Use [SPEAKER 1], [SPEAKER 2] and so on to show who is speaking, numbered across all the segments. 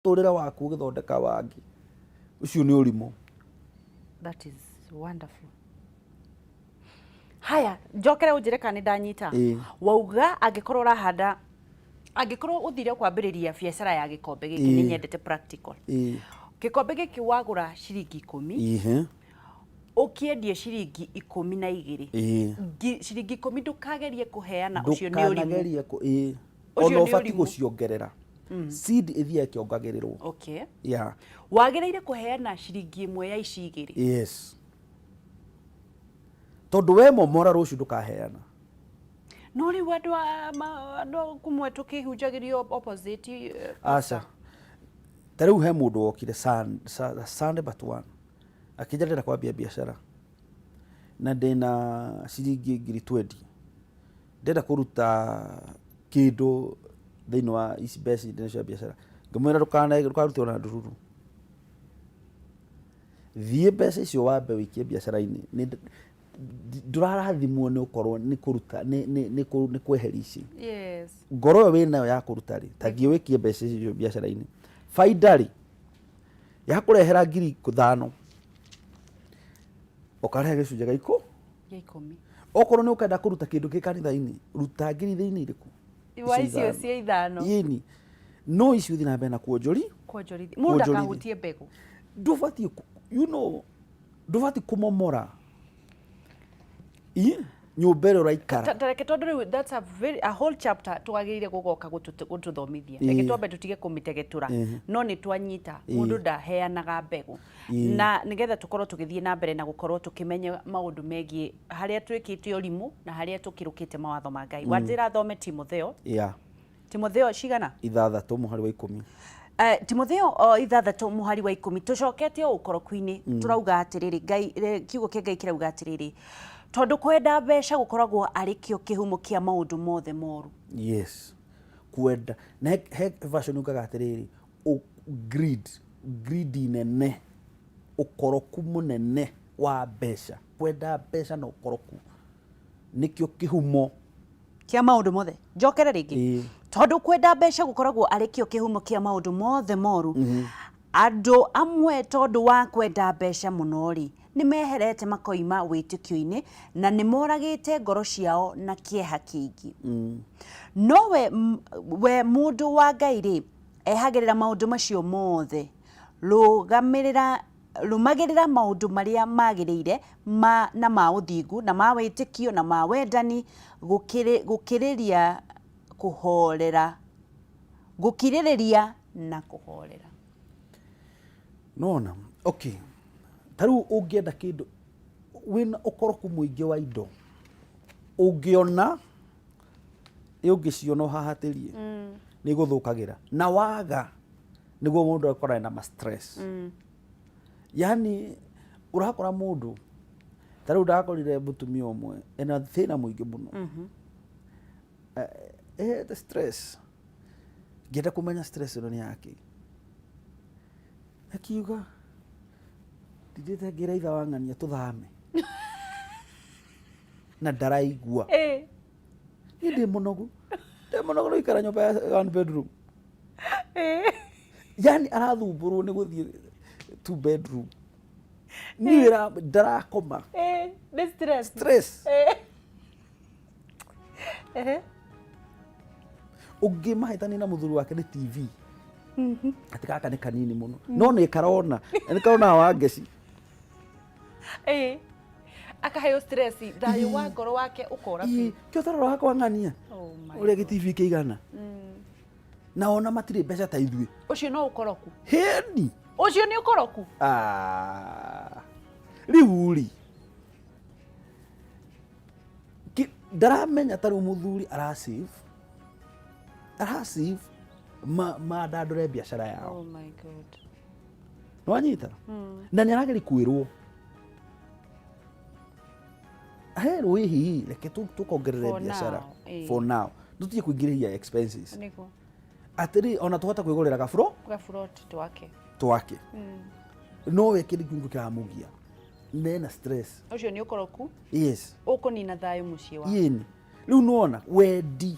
[SPEAKER 1] Mũtũrĩre waku ũgĩthondeka wangĩ, ũcio nĩ ũrimũ.
[SPEAKER 2] That is wonderful. Haya, njokere ũnjĩre kana nĩ ndanyita. Wauga angĩkorwo ũrahanda, angĩkorwo ũthire kwambĩrĩria biacara ya gĩkombe gĩkĩ, nĩ nyendete practical. Gĩkombe gĩkĩ wagũra ciringi 10, ũkĩendie ciringi 12. Ciringi 10 ndũkagerie kũheana, ũcio nĩ ũrimũ.
[SPEAKER 1] Ndũkanagerie kũ ĩĩ.
[SPEAKER 2] Ũcio
[SPEAKER 1] Ona
[SPEAKER 2] nĩ
[SPEAKER 1] ũbatiĩ
[SPEAKER 2] ũrimũ.
[SPEAKER 1] Gũciongerera. Seed ĩthiaga ĩkĩongagĩrĩrwo. Yeah.
[SPEAKER 2] Wagĩrĩire kũheana ciringi 1 ya ici 2.
[SPEAKER 1] Yes. Tondũ we momora rũciũ ndũkaheana.
[SPEAKER 2] No rĩu andũ a andũ kũmwe tũkĩhunjagĩrio opposite,
[SPEAKER 1] Aca. Ta rĩu he mũndũ wokire Sunday but one. Akĩnjĩra ndĩrenda kwambia biacara. Na ndĩna ciringi ngiri 20. Ndĩrenda kũruta kĩndũ thĩinĩ wa ici mbeca ndĩnacio cia biacara. Ngĩmwĩra ndũkarute ona ndururu. Thiĩ mbeca icio wambe ũikie biacara-inĩ. Ndũrarathimwo nĩ ũkorwo nĩ kũruta nĩ kweheria ici. Ngoro ĩyo wĩnayo ya kũruta rĩ, ta thiĩ wĩkie mbeca icio biacara-inĩ. Baida rĩ, ya kũrehera 5,000 ũkarehe gĩcunjĩ gĩa ikũ
[SPEAKER 2] Gĩa 10.
[SPEAKER 1] Okorwo nĩ ũkenda kũruta kĩndũ kĩ kanitha-inĩ, ruta ngiri thĩinĩ irĩkũ?
[SPEAKER 2] Wa icio cia 5.
[SPEAKER 1] Ĩni. No icio ũthiĩ na mbere na kuonjori.
[SPEAKER 2] Kuonjorithia. Mũndũ ndakahutie mbegũ.
[SPEAKER 1] Ndũbatiĩ ndũbatiĩ kũmomora. Ĩ, nyũmba ĩrĩa ũraikara.
[SPEAKER 2] Ta reke tondũ rĩu that's a very, a whole chapter twagĩrĩire gũgoka gũtũthomithia. Reke twambe tũtige kũmĩtegetũra. No nĩ twanyita mũndũ ndaheanaga mbegũ. Na nĩgetha tũkorwo tũgĩthiĩ na mbere na gũkorwo tũkĩmenya maũndũ megiĩ harĩa twĩkĩte ũrimũ na harĩa tũkĩrũkĩte mawatho ma Ngai. Wanjĩra thome Timotheo. Timotheo cigana?
[SPEAKER 1] 6 mũhari wa 10.
[SPEAKER 2] Timotheo o 6 mũhari wa 10, tũcokete o ũkoroku-inĩ, tũrauga atĩrĩrĩ, Ngai, kiugo kĩa Ngai kĩrauga atĩrĩrĩ, tondũ kwenda mbeca gũkoragwo arĩ kĩo kĩhumo kĩa maũndũ mothe moru.
[SPEAKER 1] Yes. Kwenda. Na he version yugaga atĩrĩrĩ, greed, greed nene, ũkoroku mũnene wa mbeca, kwenda mbeca na ũkoroku nĩkĩo kĩhumo
[SPEAKER 2] kĩa maũndũ mothe. Njokere rĩngĩ. Tondũ kwenda mbeca gũkoragwo arĩ kĩo kĩhumo kĩa maũndũ mothe moru, andũ amwe tondũ wa kwenda mbeca mũno rĩ, nĩ meherete makoima wĩtĩkio-inĩ na nĩ moragĩte ngoro ciao na kĩeha kĩingĩ. No we mũndũ wa Ngai rĩ, ehagĩrĩra maũndũ macio mothe, rũgamĩrĩra rũmagĩrĩra maũndũ marĩa magĩrĩire ma, na ma ũthingu na ma wĩtĩkio na ma wendani, gũkĩrĩria kũhorera, gũkirĩrĩria na kũhorera.
[SPEAKER 1] Nona, okay. Ta rĩu ũngĩenda kĩndũ wĩna ũkoroku mũingĩ wa indo, ũngĩona ũngĩciona ũhahatĩrie nĩ igũthũkagĩra, na waga nĩguo mũndũ akorane na ma stress. Yani ũrakora mũndũ ta rĩu ndakorire mũtumia ũmwe ena thĩna mũingĩ mũno, ehete stress, ngĩenda kũmenya stress ĩno nĩ yake, akiuga ndindĩte ngĩra ithe wa ng'ania tũthame na ndaraigua. Niĩ ndĩ mũnogu, ndĩ mũnogu nĩ gũikara nyũmba ya one bedroom. Yani arathumbũrwo nĩ gũthiĩ two bedroom, niĩ ndarakoma.
[SPEAKER 2] Nĩ stress.
[SPEAKER 1] Stress. Ũngĩ mahĩtania na mũthuri wake nĩ TV, atĩ gaka nĩ kanini mũno, no nĩ karona, nĩ karona wa ngeci.
[SPEAKER 2] Akaheo stress, thayũ wa ngoro wake ũkora biũ.
[SPEAKER 1] Kĩo tarora wakwa ng'ania.
[SPEAKER 2] Oh my
[SPEAKER 1] ũrĩa gĩ TV kĩigana na ona matirĩ mbeca ta ithuĩ.
[SPEAKER 2] Ũcio no ũkoroku.
[SPEAKER 1] Hĩni.
[SPEAKER 2] Ũcio nĩ ũkoroku.
[SPEAKER 1] Ah. Rĩu rĩ ndaramenya ta rĩu mũthuri arasave, arasave mandandũre biacara yao.
[SPEAKER 2] Oh my God.
[SPEAKER 1] Nĩwanyita? Na nĩ arageria kwĩrwo herwo hihi reke tũkongerere
[SPEAKER 2] For
[SPEAKER 1] biacara.
[SPEAKER 2] now,
[SPEAKER 1] For now tũtige kũingĩrĩria expenses.
[SPEAKER 2] Nĩguo.
[SPEAKER 1] Atĩrĩ ona tũhota kwĩgũrĩra gaburo
[SPEAKER 2] gaburoti twake.
[SPEAKER 1] Twake no we kĩndũ kĩu kĩramũgia nena stress.
[SPEAKER 2] Ũcio nĩ ũkoroku.
[SPEAKER 1] Yes.
[SPEAKER 2] Ũkũnina thayũ mũciĩ waku.
[SPEAKER 1] Yĩni rĩu nĩwona wendi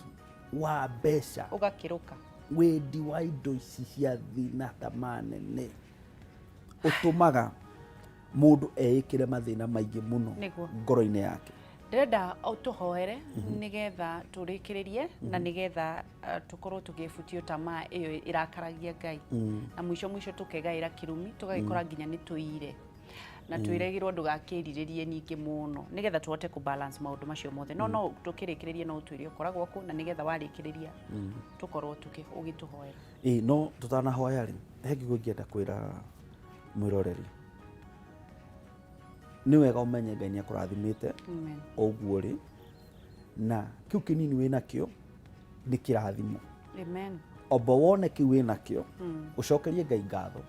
[SPEAKER 1] wa mbeca
[SPEAKER 2] ũgakĩrũka.
[SPEAKER 1] Wendi wa indo ici cia thĩ na tamaa nene ũtũmaga mũndũ eĩkĩre mathĩna maingĩ mũno
[SPEAKER 2] Nĩguo.
[SPEAKER 1] ngoro-inĩ yake.
[SPEAKER 2] Ndĩrenda tũhoere nĩgetha tũrĩkĩrĩrie na nĩgetha tũkorwo tũgĩbutio tamaa ĩyo ĩrakaragia Ngai, na mũico mũico tũkegaĩra kĩrumi, tũgagĩkora nginya nĩ tũire na twĩragĩrwo ndũgakĩrirĩrie ningĩ mũno, nĩgetha tũhote kũ balance maũndũ macio mothe. No no tũkĩrĩkĩrĩrie, no ũtwĩre ũkoragwo kũ, na nĩgetha warĩkĩrĩria tũkorwo ũgĩtũhoera.
[SPEAKER 1] Ĩĩ, no tũtanahoya rĩ, he kiugo ingĩenda kwĩra mwĩroreri. Nĩ wega ũmenye Ngai nĩ akũrathimĩte
[SPEAKER 2] Amen.
[SPEAKER 1] o ũguo rĩ, na kĩu kĩnini wĩ nakĩo nĩ kĩrathimo.
[SPEAKER 2] Amen.
[SPEAKER 1] Omba wone kĩu wĩ nakĩo, ũcokerie Ngai ngatho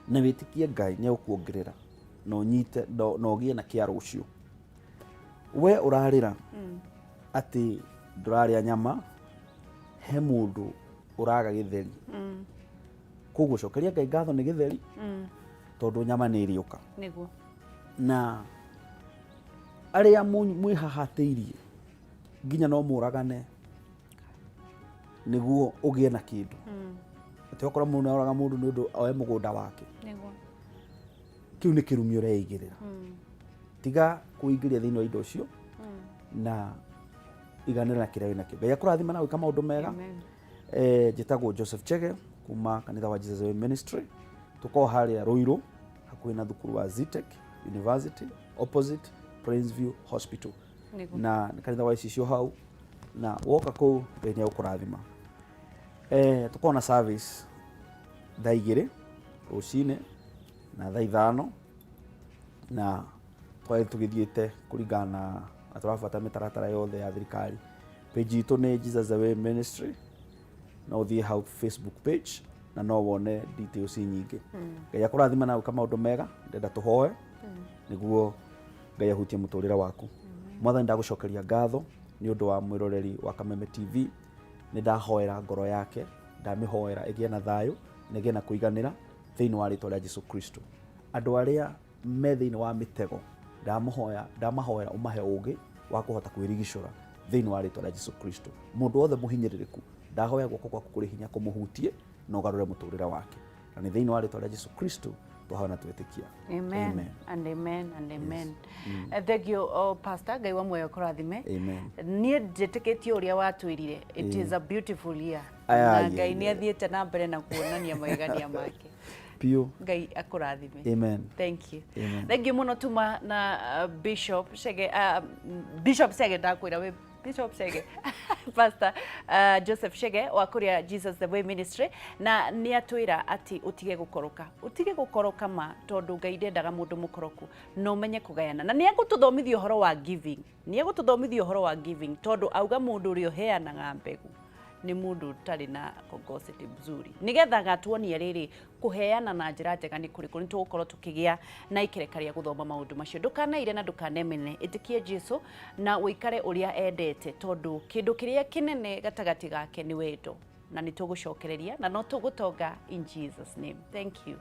[SPEAKER 1] na wĩtĩkie Ngai nĩ egũkuongerera na ũnyite na ũgĩe na kĩa rũciũ. We ũrarĩra atĩ ndũrarĩa nyama, he mũndũ ũraga gĩtheri. Koguo cokeria Ngai ngatho nĩ gĩtheri, tondũ nyama nĩ ĩrĩũka.
[SPEAKER 2] Nĩguo.
[SPEAKER 1] Na arĩa mwĩhahatĩirie nginya no mũragane nĩguo ũgĩe na kĩndũ, atĩ okorwo mũndũ nĩoraga mũndũ nĩ ũndũ oe mũgũnda wake.
[SPEAKER 2] Nĩguo.
[SPEAKER 1] Kĩu nĩ kĩrumi ũreigĩrĩra. Tiga kũingĩria thĩinĩ wa indo icio na iganĩra na kĩrĩa wĩnakĩo. Ngai akũrathima na gwĩka maũndũ mega.
[SPEAKER 2] Amen.
[SPEAKER 1] Njĩtagwo Joseph Chege kuma kanitha wa Jesus Way Ministry. Tũkoragwo harĩa Ruiru hakuhĩ na thukuru wa Zetech University, opposite Plainsview Hospital.
[SPEAKER 2] Nĩguo.
[SPEAKER 1] Na nĩ kanitha wa icicio hau, na woka kũu Ngai nĩ egũkũrathima. Tũkoragwo na service thaa 2 rũcinĩ na thaa 5, na tũgathiĩ tũgĩthiĩte kũringana na tũrabuata mĩtaratara yothe ya thirikari. Page itũ nĩ Jesus the Way Ministry, no ũthiĩ hau Facebook page na no wone details nyingĩ. Ngai akũrathima na gwĩka maũndũ mega. Ndenda tũhoe nĩguo Ngai ahutie mũtũrĩre waku. Mwathani, ndagũcokeria ngatho nĩ ũndũ wa mwĩroreri wa Kameme TV. Nĩ ndahoera ngoro yake, ndamĩhoera ĩgĩe na thayũ na ĩgĩe na kũiganĩra thĩinĩ wa rĩtwa rĩa Jesu Kristo. Andũ arĩa me thĩinĩ wa mĩtego, ndamahoera ũmahe ũgĩ wa kũhota kwĩrigicũra thĩinĩ wa rĩtwa rĩa Jesu Kristo. Mũndũ wothe mũhinyĩrĩrĩku, ndahoya guoko gwaku kũrĩ hinya kũmũhutie na ũgarũre mũtũrĩre wake, na nĩ thĩinĩ wa rĩtwa rĩa Jesu Kristo twahoya na twĩtĩkia.
[SPEAKER 2] Amen.
[SPEAKER 1] Amen.
[SPEAKER 2] And amen and amen. Thank you, oh, Pastor. Ngai wa muoyo kũrathime.
[SPEAKER 1] Amen.
[SPEAKER 2] Niĩ njĩtĩkĩtie ũrĩa watwĩrire. It is a beautiful year.
[SPEAKER 1] Aya,
[SPEAKER 2] Na
[SPEAKER 1] yeah,
[SPEAKER 2] Ngai nĩ
[SPEAKER 1] yeah.
[SPEAKER 2] athiĩte na mbere na kuonania magegania make.
[SPEAKER 1] Piũ.
[SPEAKER 2] Ngai akũrathime.
[SPEAKER 1] Amen.
[SPEAKER 2] Thank you.
[SPEAKER 1] Amen.
[SPEAKER 2] Thank you mũno tuma na Bishop Chege, Bishop Chege ndakwĩra wĩ Bishop Chege. Pastor Joseph Chege wa kũrĩa Jesus the Way Ministry, na nĩ atwĩra atĩ ũtige gũkoroka, ũtige gũkoroka ma, tondũ Ngai ndendaga mũndũ mũkoroku, na ũmenye kũgayana, na nĩ egũtũthomithia ũhoro wa giving, nĩ egũtũthomithia ũhoro wa giving, tondũ auga mũndũ ũrĩa ũheanaga mbegũ nĩ mũndũ ũtarĩ na kogosity mzuri, nĩgetha agatuonia rĩrĩ kũheana na njĩra njega nĩ kũrĩkũ. Nĩ tũgũkorwo tũkĩgĩa na ikereka rĩa gũthoma maũndũ macio. Ndũkanaire na ndũkanemene, ĩtĩkie Jesu na ũikare ũrĩa endete, tondũ kĩndũ kĩrĩa kĩnene gatagatĩ gake nĩ wendo, na nĩ tũgũcokereria na no tũgũtonga in Jesus name. Thank you.